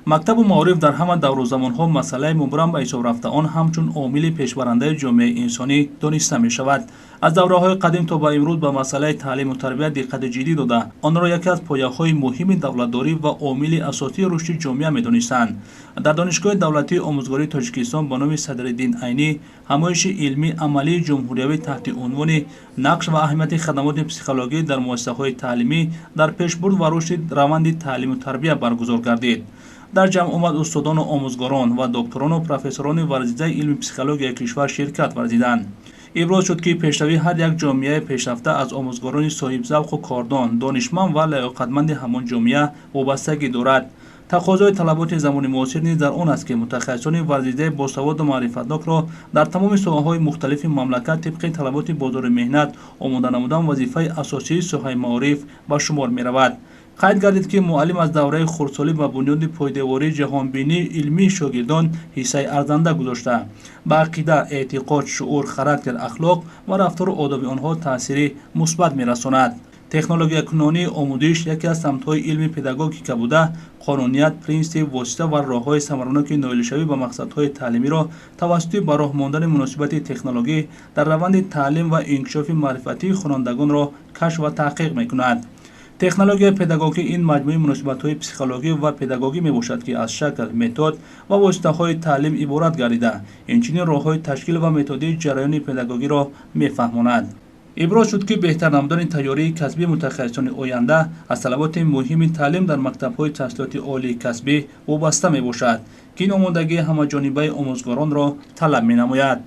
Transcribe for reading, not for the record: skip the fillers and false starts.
Мактабу маориф дар ҳама давру замонҳо масъалаи мубрам ба ҳисоб рафта, он ҳамчун омили пешбарандаи ҷомеаи инсонӣ дониста мешавад. Аз давраҳои қадим то ба имрӯз ба масъалаи таълиму тарбия диққати ҷиддӣ дода, онро яке аз пояҳои муҳими давлатдорӣ ва омили асосии рушди ҷомеа медонистанд. Дар Донишгоҳи давлатии омӯзгории Тоҷикистон ба номи Садриддин Айнӣ ҳамоиши илмӣ амалии ҷумҳуриявӣ таҳти унвони «Нақш ва аҳамияти хадамоти психологӣ дар муассисаҳои таълимӣ дар пешбурд ва рушди раванди таълиму тарбия» баргузор гардид. Дар ҷамъомад устодону омӯзгорон ва докторону профессорони варзидаи илми психологияи кишвар ширкат варзиданд. Иброз шуд, ки пешравии ҳар як ҷомеаи пешрафта аз омӯзгорони соҳибзавқу кордон, донишманд ва лаёқатманди ҳамон ҷомеа вобастагӣ дорад. Тақозои талаботи замони муосир низ дар он аст, ки мутахассисони варзидаи босаводу маърифатнокро дар тамоми соҳаҳои мухталифи мамлакат тибқи талаботи бозори меҳнат омода намудан вазифаи асосии соҳаи маориф ба шумор меравад. Қайд гардид, ки муаллим аз давраи хурдсолӣ ба бунёди пойдевории ҷаҳонбинии илмии шогирдон ҳиссаи арзанда гузошта, ба ақида, эътиқод, шуур, характер, ахлоқ ва рафтору одоби онҳо таъсири мусбат мерасонад. Технологиякунонии омӯзиш яке аз самтҳои илми педагогика буда, қонуният, принсип, восита ва роҳҳои самараноки ноилшавӣ ба мақсадҳои таълимиро тавассути ба роҳ мондани муносибати технологӣ дар раванди таълим ва инкишофи маърифатии хонандагонро кашф ва таҳқиқ мекунад. Технологияи педагогӣ ин маҷмӯи муносибатҳои психологӣ ва педагогӣ мебошад, ки аз шакл, метод ва воситаҳои таълим иборат гардида, инчунин роҳҳои ташкил ва методии ҷараёни педагогиро мефаҳмонад. Иброз шуд, ки беҳтар намудани тайёрии касбии мутахассисони оянда аз талаботи муҳими таълим дар мактабҳои таҳсилоти олии касбӣ вобаста мебошад, ки ин омодагии ҳамаҷонибаи омӯзгоронро талаб менамояд.